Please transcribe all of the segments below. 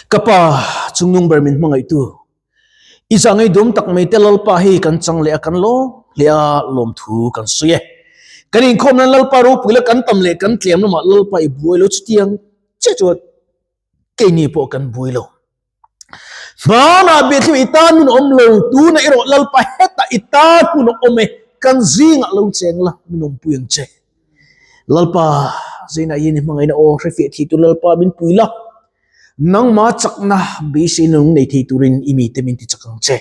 Ka Pa, chungnung ber min hmangaihtu, i zah ngei dum tak mai te Lalpa hi kan chang leh a, kan lawm hle a, lawmthu kan sawi e. Kan inkhawm nan Lalpa ropui la kan tam leh kan tlem lamah Lalpa i buai lo chutiang che chuan keini pawh kan buai lo. Hmanah Bethlehem i tan hun a awm lo, tunah erawh Lalpa hetah i tan hun a awm e, kan zingah lo cheng la, min awmpui ang che. Lalpa, Zeinah hian i hmangaihna aw hrefiah thei tur Lalpa min pui la, nangmah chakna beiseina nung nei thei turin i mite min ti chak ang che.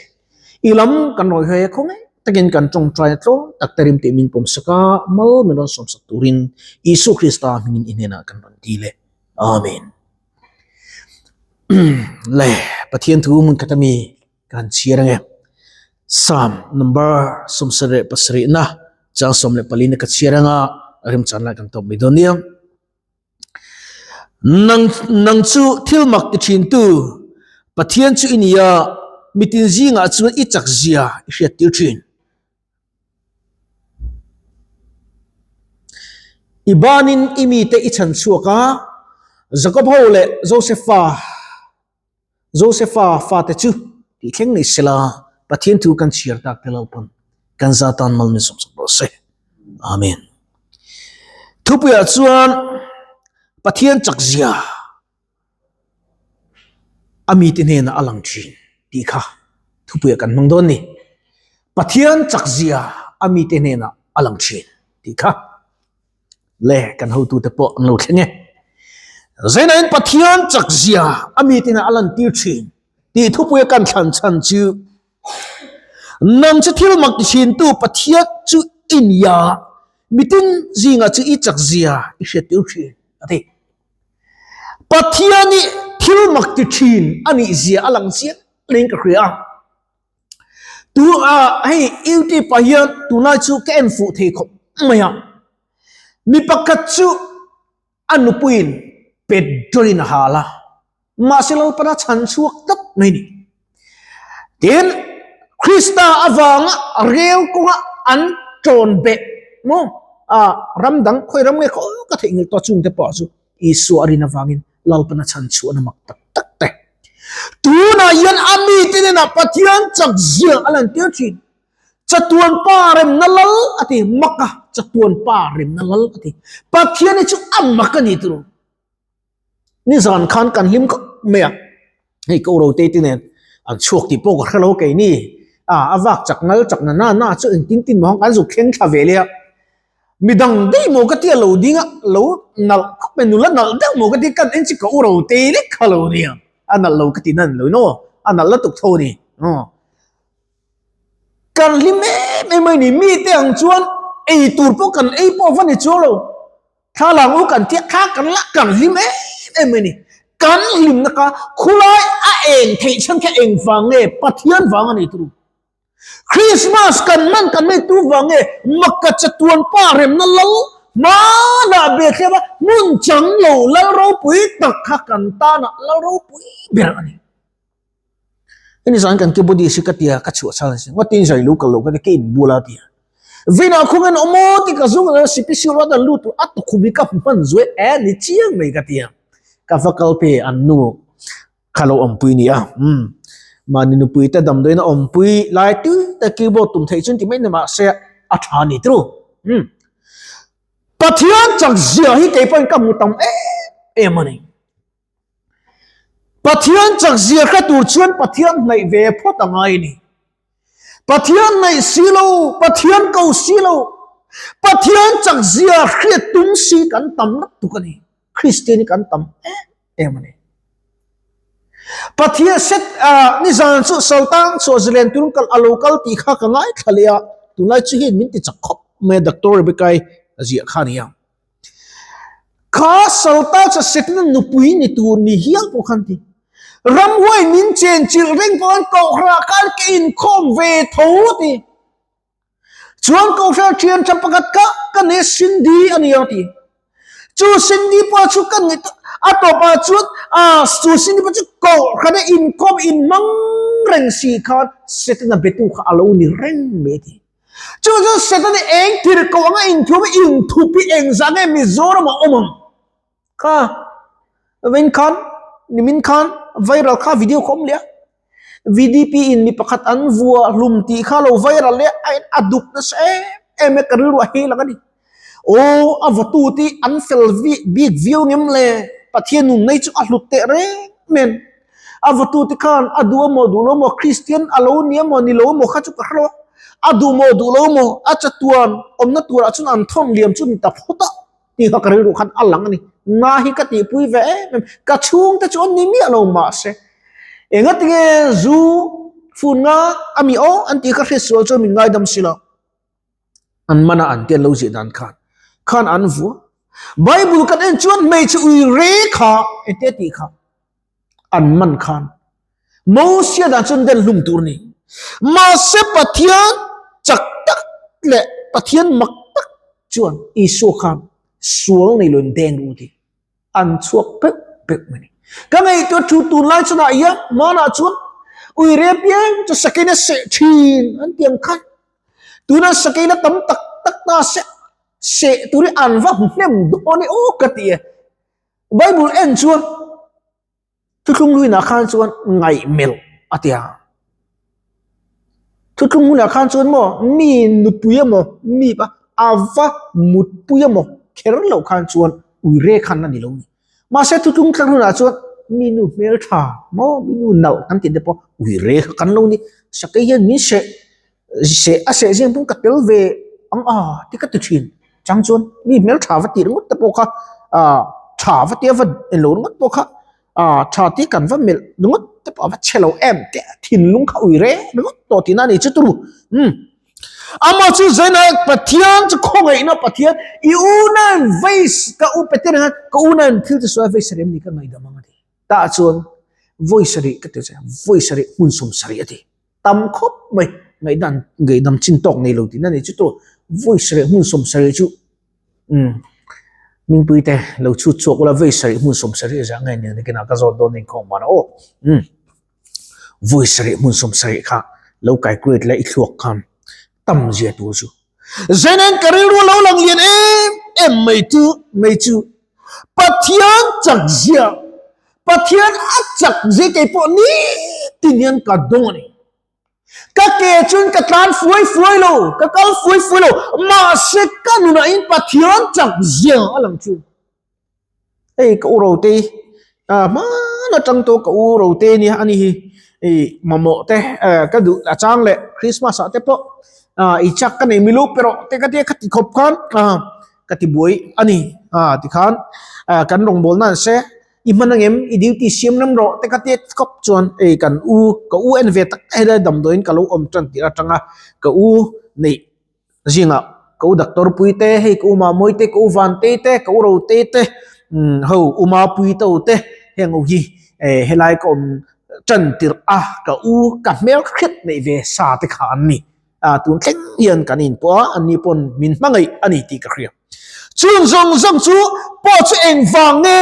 I lam kan rawi hawi a khawngaih takin kan tawngtaina tlawm tak te rimtih min pawmsak a, mal min rawn sawmsak turin Isua Krista hmingin i hnenah kan rawn dil e. Amen. Le, Pathian thu hmun khat ami ka han chhiar ange. Psalm number 77 na chang 14 na ka chhiar anga remchan lai kan tawp mai dawn nia. Nang nang chu thil mak ti thin tu Pathian chu i nia mitin zingah chuan i chak zia i hriat tir thin. I banin i mite i chhan chhuak a, Jakob ho leh Josefa Josefa fate chu tih thleng ni sela, Pathian thu kan chhiar tak te lo pawn kan za tan mal min sawmsak rawh se. Amen. Thupuiah chuan Pathian chakzia a mite hnenah a lang thin tih kha thupuiah kan hmang dawn ni. Pathian chakzia a mite hnenah a lang thin tih kha. Le kan hotute pawh an lo thleng e. Zainain Pathian chakzia a mite hnenah a lantir thin tih thupuia kan thlan chhan chu nang chu thil mak ti thintu Pathian chu i nia, mitin zingah chu i chakzia i hriattir thin a ti. Pathian i thil mak ti thin a nih zia a lang chiang leng ka hria a. Tu a hei YouTube ah hian tunlai chu ka en fuh thei khawp mai a. Mi pakhat chu a nupuiin petrol in a hal a, mahse Lalpana chhan chhuak tlat mai ni. Tin, Krista avanga rel kawnga an ṭawn beh maw a ram dang khawi ram nge khaw ka theihnghilh tawh chungte pawh chu Isua a rin avangin Lalpana chhan chhuahna mak tak tak te. Tunah hian a mite hnenah Pathian chak zia a lantir thin. Chatuan pa remna lal a ti, mak a, chatuan pa remna lal a ti. Pathian hi chu a mak a ni turu. Nizan khan kan hlim khawp mai a, hei ko ro te te nen an chhuak tih pawh ka hre lo keini a a vak chak nal chak na na na chu engtin tin maw kan zuk thleng thla ve leh a, midang daih maw ka tia lo ding a lo nalh khawp mai nula nalh deuh maw ka tia kan en chu ka u ro te lek kha lo nia a nalh lo ka ti nan lo maw a nalh lutuk tho a ni aw. Kan hlim em em mai ni mite ang chuan ei tur pawh kan ei pawh va ni chuang lo. Thla lang u kan tia thla kan la kan hlim em em mai ni. Kan hlimna kha khulai a eng theih chhan kha eng vang nge Pathian vang a ni turu. Christmas kan hman kan hmei tu vang nge Makka chatuan pa remna lal hmanah Bethlehem a hmun chang lo lal ropui tak kha kan tanah lal ropui ber a ni. Hemi zan kan keyboardist hi ka tia ka chhuah chhan si ngawtin zai lo kal lo ka ti ka inbual a tia. Vina khung en awm ti ka zung a CPC ruat an lut a tukhum hi ka hmu hman zuai e ni chiang mai ka tia. Ka va kal pe an nu kha lo awmpui ni a. Um mahni nupui te damdawiin a awmpui lai tui te keyboard tum theih chuan ti mai ni mahse a tha ni tru. Um Pathian chak zia hi kei pawhin ka hmu tam em em a ni. Pathian chak zia hre tur chuan Pathian hnaih ve phawt a ngai a ni. Pathian hnaih si lo, Pathian ko si lo, Pathian chak zia hriat tum si kan tam lutuk a ni. Kristian hi kan tam em em a ni. Pathian set nizan chu Saltang chhuah zalen turun kal a lo kal tih kha ka ngaithla leh a, tunlai chu hian min ti chak khawp mai a Doctor Rebecca-i a ziah kha a ni a. Kha Salta chu Setana nupui ni tur ni hial pawh khan ti. Ramhuai min chen chilh reng pawh khan Kohhranah khan ka inkhawm ve tho a ti. Chuan Kohhran thian tha pakhat kha ka nei Cindy a ni a ti. Chu Cindy pawh chu ka ni a tawpah chuan chu Cindy pawh chu Kohhrana inkhawm inhmang reng si khan Setana betu kha a lo ni reng mai a ti. Chu chu Setana eng thil ko anga inthuam a inthup hi engzah nge Mizoram a awm ang? Kha, vawiin khan, nimin khan viral kha video kha awm leh a, VDP in mi pakhat an vua hlum tih kha lo viral leh a a duk nasa em em e ka rilru a hei lang a ni. Aw a vawtu te an fel bik viau ngem le Pathian nun nei chu a hlut teh reng men. A vawtu te khan a duh amaw duh lo maw Kristian a lo ni amaw ni lo amaw kha chu ka hre lo a, a duh maw duh lo maw a chatuan awmna turah chuan an thawn liam chu ni ta phawt a. Tih kha ka rilru khan a lang a ni. Nga hi ka tihpui ve em em. Ka chhungte chu an ni miah lo mahse engatinge zu fun nga a mi aw an tih kha hriatsual chuan min ngaidam si lo. An mana an te an lo zih dan khan khan an vua. Bible kan en chuan hmeichhe ui re kha engte tih kha an man khan Mosia dan chuan den hlum tur a ni. Mahse Pathian chak tak leh Pathian mak tak chuan Isua khan sual nei loin deng ru ti an chhuak peuh peuh mai a ni. Ka ngaihtuah thu tunlai chunah hian hmanah chuan uire piang chu sakeina seh thin an ti ang khan tuna sakeina tam tak tak ta seh seh turin an va hmu hnem dawn e aw ka ti e. Bible en chuan Thuthlung luinah khan chuan ngaihmelh a ti a. Thuthlung hunah khan chuan maw mi nupui emaw mi pa a va mutpui emaw kher loh khan chuan uire khan a ni lo a ni. Mahse thuthlung thlang hunah chuan mi nu hmeltha maw mi nu nalh kan tih te pawh uire kha kan lo ni. Sakei hian min seh seh a seh zing pawh ka tel ve ang a ti ka ti thin. Chang chuan mi hmeltha va tih ringawt te pawh kha ah tha va tia va eng lo ringawt pawh kha ah tha tih kan va melh ringawt te pawh a va chhe lo em teh a thinlung kha ui reng ringawt tawh tihna a ni chu turu umm amah chu zaina Pathian chu khawngaihna Pathian i unain vei ka u Peter hian ka unain thil chu sawi a vei sarih em ni ka ngaihdam ang a ti tah chuan vawi sarih ka ti che vawi sarih hmun 70 a ti. Tam khawp mai ngaihdan ngaihdam chin tawk nei lo tihna ni chu tur vawi sarih hmun 70 chu umm Mingpui te lo chhut chhuak ula vawi sarih hmun 70 zah nge nia nikinah ka zawt dawn inkhawm man aw umm vawi sarih hmun 70 kha lo calculate la i thluak khan tam zia tur chu Zenin ka rilru lo lang lian em em mai chu mai chu Pathian chak zia Pathian a chak zia kei pawh nitin hian ka dawng a ni. Ka ke chuan ka tlan fuai fuai lo, ka kal fuai fuai lo, mahse ka nunah in Pathian chak zia a lang chu. Hei ka u Rote hi hman atang tawh ka u Rote nia ani hi ih mamawh te ka duh a chang leh Christmas ah te pawh i chak ka nei milu pe rawh te ka tia khati khawp khan ka ti buai a ni tikhan kan rawngbawlna an se i hman angem i duty siam ram rawh te ka tia khawp chuan hei kan u ka u en ve tak helai damdawiin ka lo awm tan tirh atanga ka u neih Zingah ka u Doctor pui te, hei ka u Mamawii te, ka u Vantei te, ka u Rotei te, ho u Mapui to te heng ho hi helai ka awm tan tirh a, ka u ka hmel hriat neih ve sa te kha an ni. Tun thleng hian kan inpawh a, anni pawn min hmangaih a ni tih ka hria. Chung zawng zawng chu pawh chu engvang nge?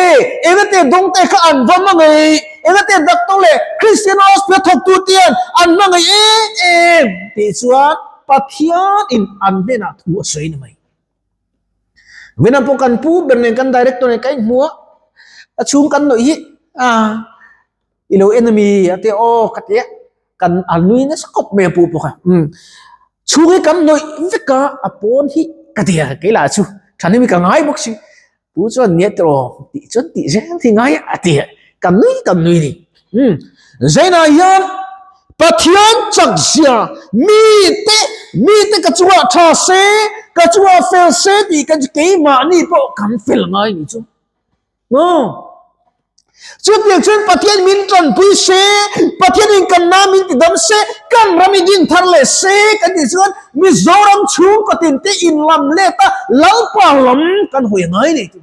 Engate dawngte kha an va hmangaih? Engate doctor leh Christian hospital thawktu te hian an hmangaih em em? Tih chuan Pathianin an hnenah thu a sawi ni mai. Vena pawh kan pu ber nen kan director nen ka inhmu a, a chhung kan nawih hi a i lo en ami a ti a, aw ka ti a, kan a nui nasa khawp mai a pu pawh kha umm chhung hi kan nawih vek a, a pawn hi ka ti a, kei lah chu thahnem hi ka ngai bawk si. Tu chuan nia tiraw tih chuan tih zel hi ngai a ti a, kan nui kan nui ni. Umm Zainah hian Pathian chak zia mite mite ka chungah tha se, ka chungah fel se tih kan chu keimahni pawh kan fel ngai ni chu. Maw? Chutiang chuan Pathian min tanpui se, Pathianin kan na min ti dam se, kan ram i din thar leh se kan tih chuan Mizoram chhungkaw tin te inlam let a Lalpa lam kan hawi ngai nei tu.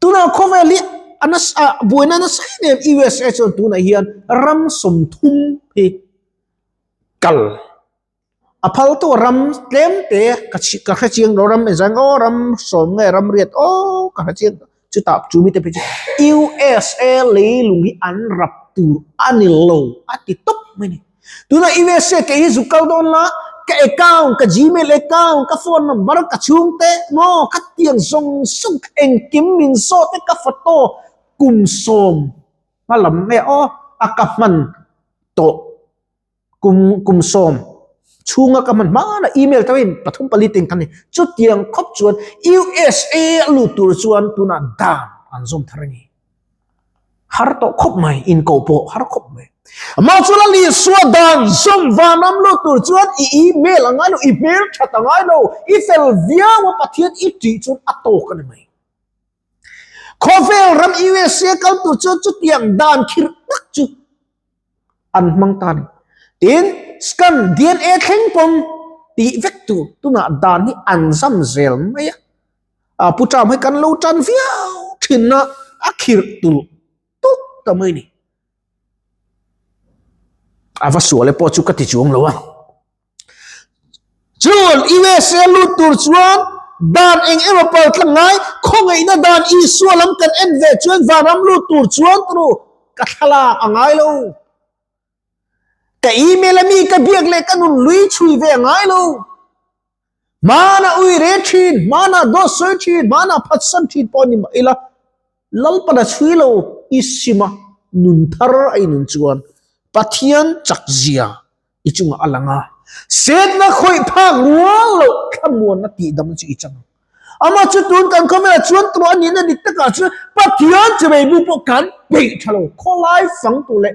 Tunah khawvel hi a nasa buaina nasa em em USA chuan tunah hian ram 30 hi kal A phal tu ram tlem te ka chhi ka hre chiang lo ram engzah aw ram sawm nge ram riat aw ka hre chiang chutah chu mite phei chu USA leilung hi an rap tur a ni lo a ti tawp mai a ni. Tunah USA kei hi zuk kal dawn la ka account ka gmail account ka phone number ka chhungte maw ka tiang zawng zawng engkim min zawt te ka photo kum sawm. Hmalam nge aw a ka hman tawh kum kum sawm chhunga ka hman hmana email te pawhin 3 4 teng kha ni. Chutiang khawp chuan USA a lut tur chuan tunah dan an zawm thar a ni. Har tawh khawp mai, inkoh pawh har khawp mai. Amah chu la Isua dan zawm vanram lut tur chuan i email a ngai lo, i hmel that a ngai lo, i fel viau a Pathian i tih chuan a tawk a ni mai. Khawvel ram USA kal tur chuan chutiang dan khirh tak chu an hmang ta a ni. Tin, scan DNA thleng pawn tih vek tur tunah dan hi an zam zel mai a. A pu Trump hi kan lo tan viau thin a, a khirh tulh tulh ta mai a ni. A va sual e pawh chu ka ti chuang lo a. Chuan USA lut tur chuan dan eng emaw pal tlang ngai, khawngaihna dan Isua lam kan en ve chuan vanram lut tur chuan turu ka thlalak a ngai lo. Ka email a mi ka biak leh ka nun lui chhui ve a ngai lo. Hmana ui re thin, hmana dawt sawi thin, hmana phatsan thin pawh ni mah ila, Lalpana chhui lo i sima nun thar a inun chuan Pathian chak zia i chungah a lang a, setna khawih phak rual loh thlamuanna tihdamna chu i chang ang. Amah chu tun kan khawvelah chuan tawh a nihna dik takah chuan Pathian chawei bu pawh kan peih tha lo, khawlai fang tur leh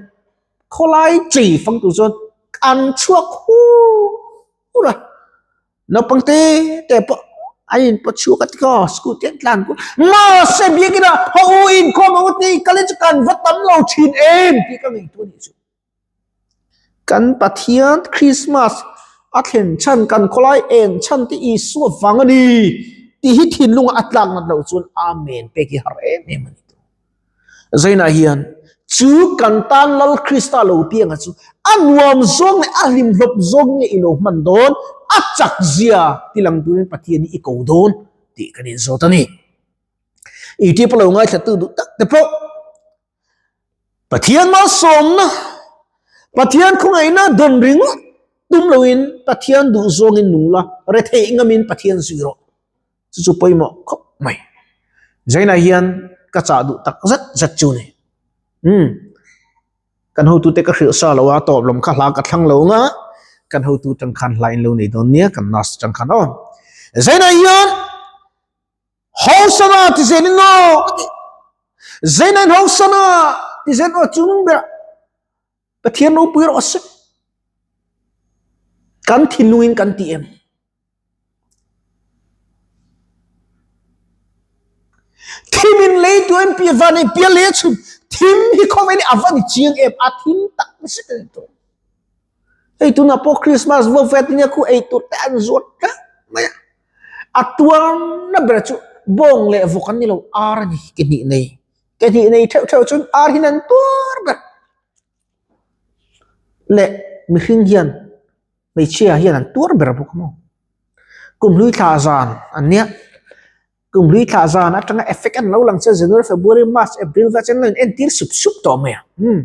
khawlai chei fang tur chuan an chhuak hur hur a. Naupang te te pawh an in pawt chhuak a tikhaw scooty an tlan kual mahse biakin ah haw u inkhawm ang u tih kal hi chu kan va tam lo thin em tih ka ngaihtuah a nih chu. Kan Pathian Christmas a thlen chhan kan khawlai eng chhan te Isua vang a ni tih hi thinlunga a tlak nat loh chuan Amen pek hi har em em a ni tawh. Zainah hian chu kan tan Lal Krista lo pianga chu a nuam zawng leh a hlimhlawp zawng nge i lo hman dawn, a chak zia tilang turin Pathian hi i ko dawn tih kan inzawt a ni. Youtube a lo ngaithlatu duh tak te pawh Pathian malsawmna, Pathian khawngaihna dawn ringawt tum loin Pathian duh zawngin nung la, retheih ngamin Pathian zui rawh. Chu chu pawimawh khawp mai. Zainah hian ka chah duh tak zet zet chu ni. Umm. Kan hotute ka hrilh sa lo a, tawp lam kha hla ka thlang lo nga, kan hotu tang khan hla in lo nei dawn nia, kan nurse tang khan aw. Zainah hian Hosana ti zen in aw ka ti. Zeinain Hosana ti zen aw chung ber Pathian ropui rawh se. Kan thinlungin kan ti em. Thimin lei tu em pi van e pial le chhun thim hi khawvel hi a va ni chiang em a thim tak zet a ni tawh. Hei tunah pawh Christmas vo vet nia khu ei tur te an zuat tlat mai a. A tuarna ber chu bawng leh vawk an ni lo, ar a ni ke hnih nei. Ke hnih nei theuh theuh chuan ar hian an tuar ber. Leh mihring hian hmeichhia hian an tuar ber bawk a maw. Kumhlui thla zan an nia. Kumhlui thla zan atanga effect an lo lang chuan January, February, March, April vel chuan an lo in entir sup sup tawh mai a. Umm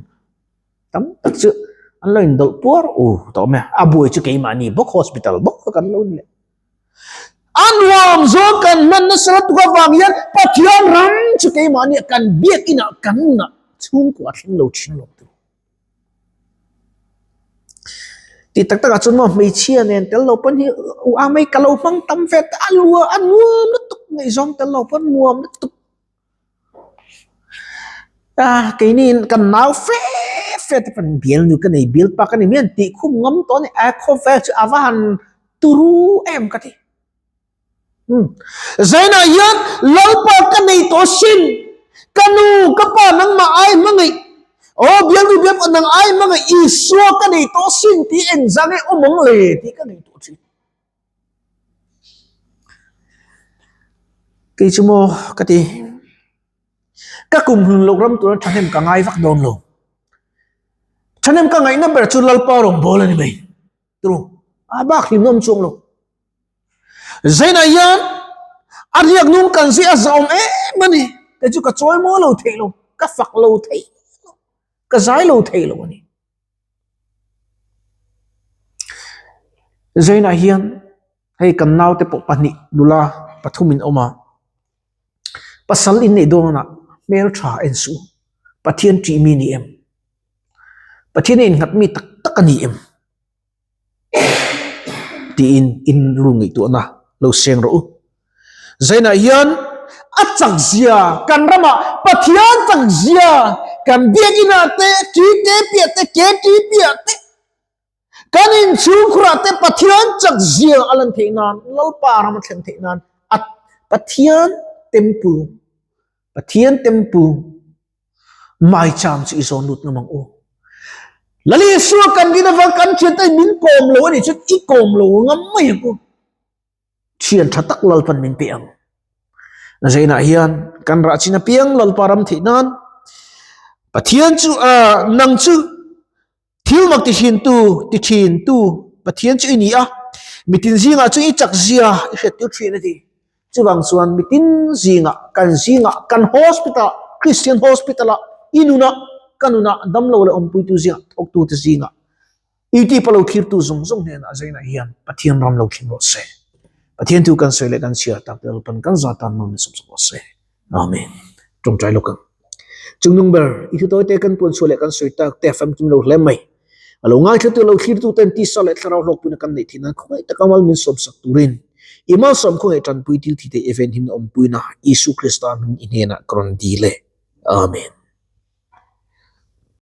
tam tak chu an lo indawlh puar u tawh mai a. A buai chu keimahni bawk hospital bawk kha kan lo ni leh. A nuam zawng kan hman nasa lutuk avang hian Pathian ram chu keimahni kan biakinah kan nunah chhungkua a thleng lo thin alawm tur. Tih tak takah chuan maw hmeichhia nen tel lo pawn hi u a mai ka lo hmang tam ve ta a lua a nuam lutuk ngaihzawng tel lo pawn nuam lutuk a keini kan nau fe fe te pawn bial nu ka nei bial pa ka ni mai an tih khum ngam tawh a ni a khawvel chu a va han turu em ka ti. Zainah hian Lalpa ka nei tawh sin, ka nu, ka pa nangmah ai hmangaih, aw bialnu bialpa nang ai hmangaih Isua ka nei tawh sin tih engzah nge awm ang le tih ka nei tawh thin. Kei chu maw ka ti, ka kum hlun loh ram tura thahnem ka ngai vak dawn lo. Thahnem ka ngaihna ber chu Lalpa rawngbâwl a ni mai. Turu, a bak hlimawm chuang lo. Zainah hian a riak nung kan zui a zahawm em a ni. Kei chu ka chawi maw lo theih lo, ka fak lo theih lo, ka zai lo theih lo a ni. Zainah hian hei kan naute pawh pahnih nula pathumin awm a, pasal inneih dawnah hmeltha en suh. Pathian ṭih mi ni em? Pathian a innghat mi tak tak a ni em? Tiin in ru ngaihtuahna lo seng rawh u. Zainah hian a chakzia kan ramah Pathian chakzia kan biakinah te, ṭi te piah te, ke ṭi piah te, Kan inchhungkhurah te Pathian chakzia a lan theih nan, Lalpa ram a thlen theih nan a Pathian temple, Pathian temple maicham chu i zawn lut ngam ang u. Lal Isua kan rin avang kan thiante min kawm lo a nih chuan i kawm lo ngam mai ang u. Thian tha tak Lalpan min pe ang. Zainah hian kan rah chin apiang Lalpa ram theih nan Pathian chu nang chu Thil mak ti thintu, ti thintu Pathian chu i ni a, mitin zingah chu i chak zia i hriat tir thin a ti. Chuvang chuan mitin zingah, kan zingah, kan hospital-ah, Christian hospital-ah, i nunah, ka nunah damlo leh awmpuitu zingah, thawktute zingah, YouTube-a lo thlirtu zawng zawng hnenah zainah hian Pathian ram lo thleng rawh se. Pathian thu kan sawi leh kan chhiar tak te Lalpan kan za tan nuam in sawm sak rawh se. Amen. Tawngtai lawk ang. Chungnung ber, i thutawi te kan puan chhuah leh kan sawi tak te a famkim lo hle mai. A lo ngaithlatu lo thlirtu ten tisa leh thlarau hlawkpuina kan neih theih nan khawngaih taka mal min sawm sak turin i malsawm khawngaih tanpui thil thi thei event himna awmpuina Isu Krista hming i hnenah ka rawn dil e. Amen.